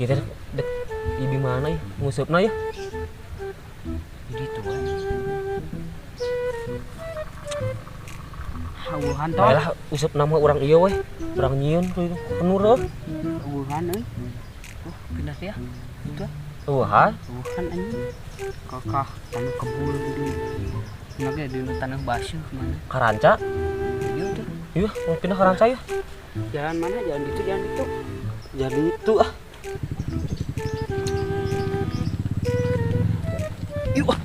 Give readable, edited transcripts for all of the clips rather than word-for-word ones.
Kita dek di mana ya? Ngusupna ya? Di ditu we. Hawuhan toh. Baiklah usupna mah urang ieu we. Urang nyieun kenur heuh. Hawuhan euy. Oh, pindah teh ya. Itu. Hawuhan? Hawuhan anjing. Kakah tanah kebul di dieu. Di tanah basuh mana? Karanca? Iya tuh. Iya, mau pindah Karanca ya. Jalan mana? Jalan itu, jalan itu. Jalan itu ah. Yuk ah.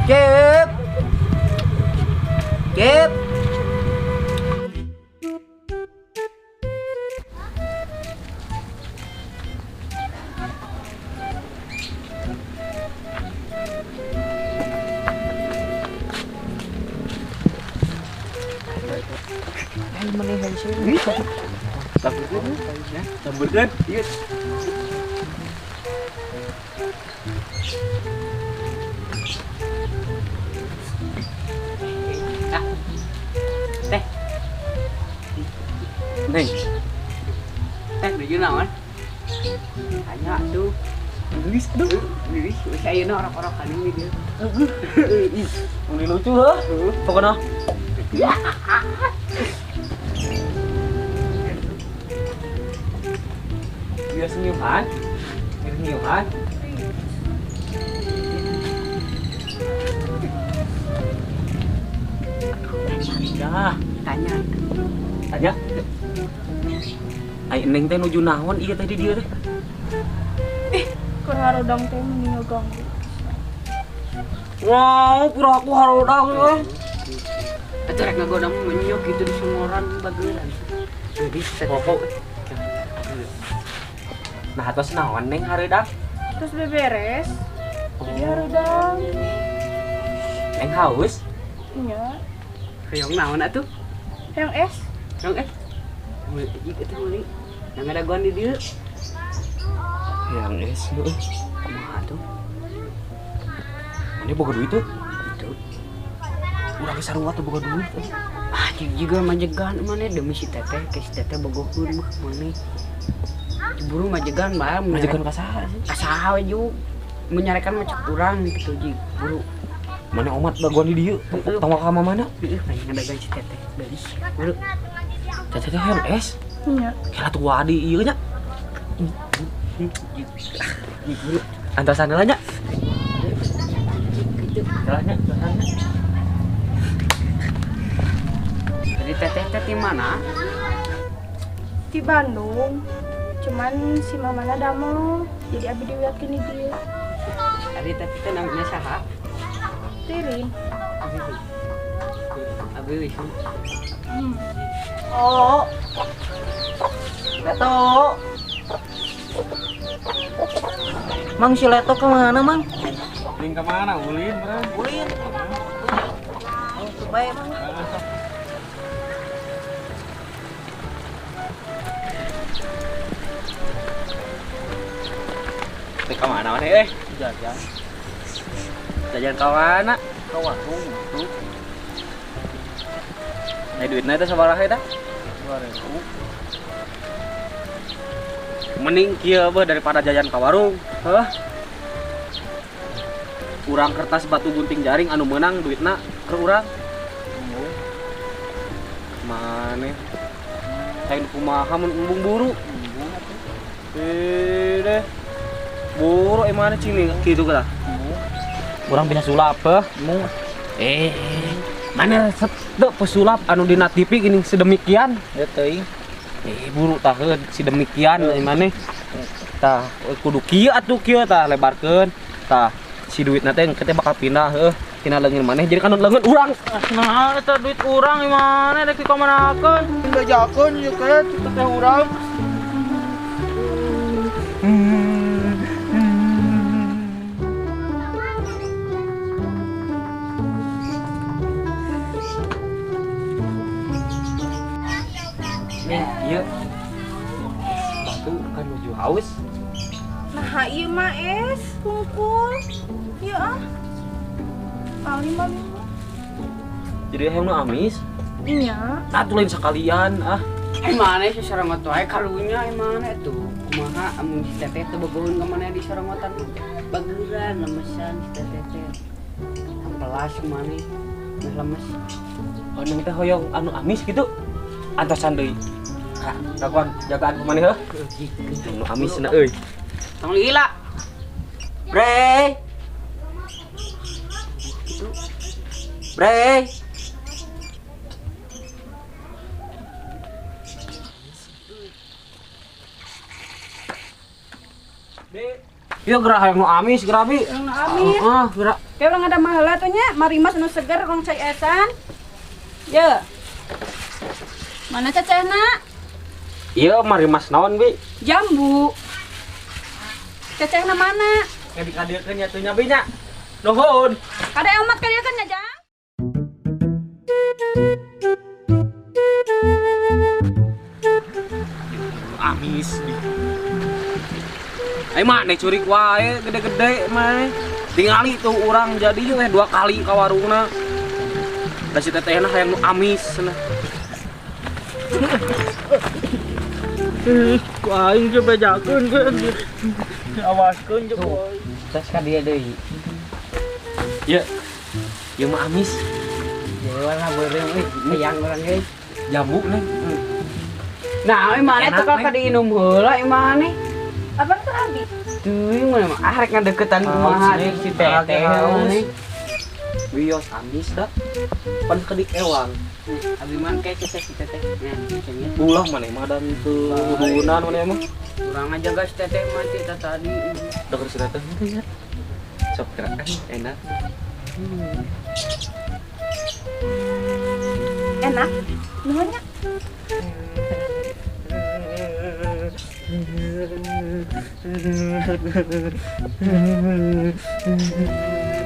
Kep. Kep. Samburkan, iya. Ah. Teh. Neng. Teh nuju naon? Tanya tuh. Geus aduh. Geus, geus ayeuna orok-orokan ini dia. Ini lucu heuh. Pokona. Biar senyuman, biar senyuman. Aduh, tanya, tanya. Ai neng teh nuju naon ieu tadi dia teh? Keur harodang teh mending ngaganggu. Wow, pura aku harodang euy. Atuh rek ngagodang menyok gitu di sungoran bageuran. Geus pokok. Nah, atos naon neng hareudang? Terus beberes. Jadi hareudang. Neng haus? Iya. Hoyong naon atuh? Hoyong es. Hoyong es. Meuli atuh meuli. Nang ngadagoan di dieu. Hoyong es heuh. Kumaha atuh? Mane boga duit tuh? Itu. Urang sarua tuh boga duit. Ah, juga majegan mane demi si teteh, ke si teteh bogoheun mah mane. Buru majegan bae majegan ka saha sih? Ka saha we juk. Menyarekan mah cek urang gitu jig buru. Mana omat baguan di dieu? Tong ka mana? Heeh, ngadagan si teteh. Belis. Buru. Teteh teh hoyong es. Nya. Kira tua di ieu nya. Jig buru. Antosan heula nya. Kitu. Heula nya, antosan. Jadi teteh teh di mana? Di Bandung. Cuman si mamana damel, jadi abi diwiakeun di dieu. Ari teteh teh namanya saha? Tirin. Abi Wisnu. Oh. Leto. Mang si Leto kemana, Mang? Ulin kemana? Ulin, bro. Ulin. Oh, bae, Mang. Teh kemana mana eh? Jajan. Jajan ke mana? Ke warung tuh. Nah duitnya itu sabaraha eta? 2000. Mending kieu beuh daripada jajan ke warung. Heuh. Urang kertas batu gunting jaring anu meunang duitna ke urang. Mane? Hayang kumaha mun embung buru. Embung atuh. Deh. Buru emang cing gitu kata. Urang bisa sulap heuh. Mana resep teu pesulap anu dina TV gini sedemikian. Ya teuing. Buru tah heuh sedemikian maneh. Tah kudu kieu atuh kieu tah lebarkeun. Tah si duitna teh engke teh bakal pindah heuh tina leungeun maneh jadi kana leungeun urang. Nah eta duit urang maneh rek dikamanakeun? Dibejakeun ieu teh teh urang. Nih, ieu batu kan nuju haus. Nah, Nah, ieu mah es kungkul. Ieu ah. Paling mah. Jadi hayang nu amis? Iya. Nah, tuh lain sekalian ah. Mana sih sorangot wae karunya mana tuh. Kumaha amun si teteh teu bogoheun ka maneh di sorongotan. Baguran lemesan si teteh teh. Ampelas maneh lemes. Oh, neng teh hoyong anu amis gitu. Antosan deui. Kak, kakuan jagaan ku maneh heuh. Anu amis cenah euy. Tong lila. Bre. Bre. Ieu geura hayang nu amis geura bi. Hayang nu amis. Heeh, geura. Kayak urang ada maheula tuh nya, marimas nu seger rong cai esan. Ye. Mana cecehna? Ieu marimas naon bi? Jambu. Cecehna mana? Kayak dikadiekeun nya teu nya bi nya. Nuhun. Kada umat kadiekeun nya, Jang. Amis di. Ayo maneh curik wae gede-gede maneh. Tingali tuh urang jadi we 2 kali ka warungna. Da si tetehna hayang nu amis cenah. Ku aing ge bejakeun ge. Awaskeun jeung tos ka dieu deui. Ieu. Ieu mah amis. Ieu warna beureum euy, hayang urang euy. Jambu neng. Nah, maneh teh ka diinum heula maneh. Apa tuh abi? Tuh, mana mah arek ngadeukeutan kumaha si teteh maneh. Wios amis dah. Pan kedik ewang. Abi mah kayak ceceh si teteh. Nah, ulah maneh mah dan teu hubungan maneh mah. Urang aja guys teteh mah teh tadi. Deker si teteh teh ya. Sok gerak enak. Enak. Nuhun nya.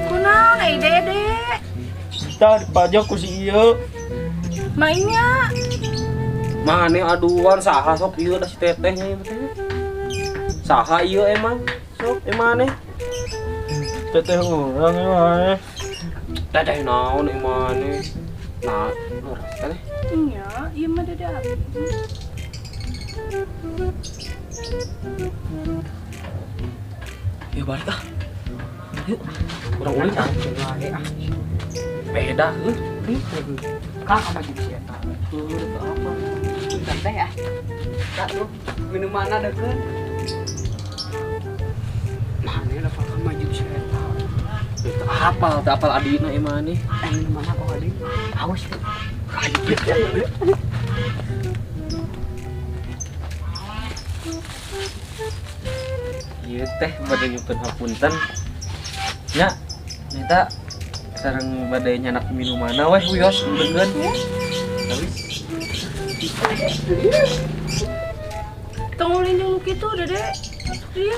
Kunaon ai Dede? Tah dipajak ku si ieu. Mainnya. Mane aduan saha sok ieu da si teteh nya ieu teh. Saha ieu emang? Sok emane? Teteh urang emane. Teteh naon emane? Nah, lurus teh. Iya, ieu mah Dede abi. Ya balik ah. Yuk, urang ulin ah. Beda heuh. Kak apa jeung si eta? Heuh, apa? Bentar teh ah. Kak tuh minumanna deukeut. Mane lah pakah maju si eta. Teu apal, teu apal adina emane. Minumanna kok adi? Haus. Ayo. Ieu teh bade nyukeun hapunten. Nya, neta sareng bade nyanak minumanna weh wios beungeun. Habis. Tong ulin jeung nu kitu, Dede. Ieu.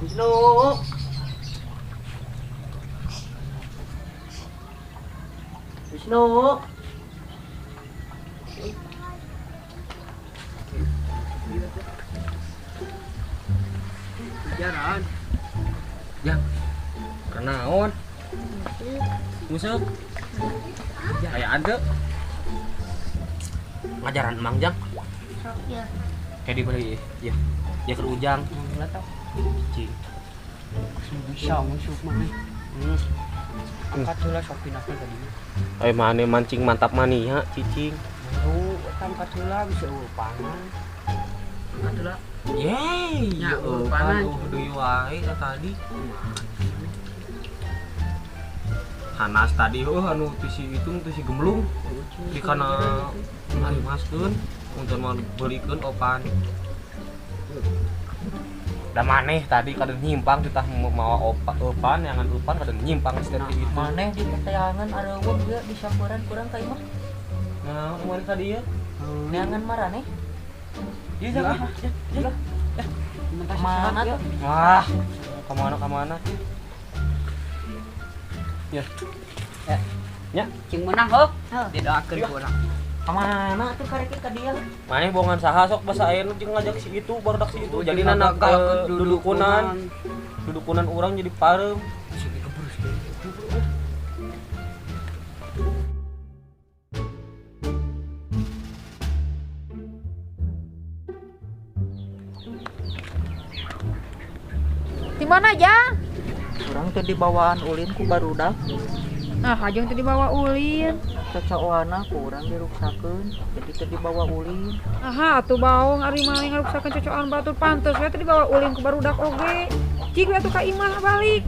Wisnu. Wisnu. Jaran. Jang. Kenaon? Musuk. Ayaan teu? Ngajaran Mang Jang. Iya. Kayak di beli ya. Ya keur Ujang. Cicing. Bisa musuh maneh. Angkat heula sok pindahkeun ka dieu. Eh maneh mancing mantap mania cicing. Baru eta angkat heula bisa eueuh pangan. Angkat heula. Yeay, nya eueuh panan. Deui wae tadi. Hanas tadi heuh anu ti si Itung ti si Gemblung di kana marimaskeun untuk mau beulikeun opan. Da maneh tadi kadang nyimpang titah mawa opan jangan opan kadang nyimpang si teh itu. Maneh di teteangan areuweung ieu di samperan kurang ka imah. Nah, kumaha ka dieu? Neangan maraneh. Iya, jangan. Ya. Mana tuh? Wah, kemana? Ya. Ya. Ya. Cing menang heuh. Didoakeun ku urang. Kamana tuh karek ka dia? Maneh bohongan saha sok basa ayeuna jeung ngajak si itu barudak si itu. Jadi nana dudukunan. Dudukunan urang jadi pareum. Di mana Jang? Urang teh dibawaan ulin ku barudak. Nah, hajeng teh dibawa ulin. Cocoana ku urang diruksakeun, jadi teh dibawa ulin. Aha, atuh baong ari maneh ngaruksakeun cocoan batur pantes we teh dibawa ulin ku barudak oge. Cik we atuh ka imah balik.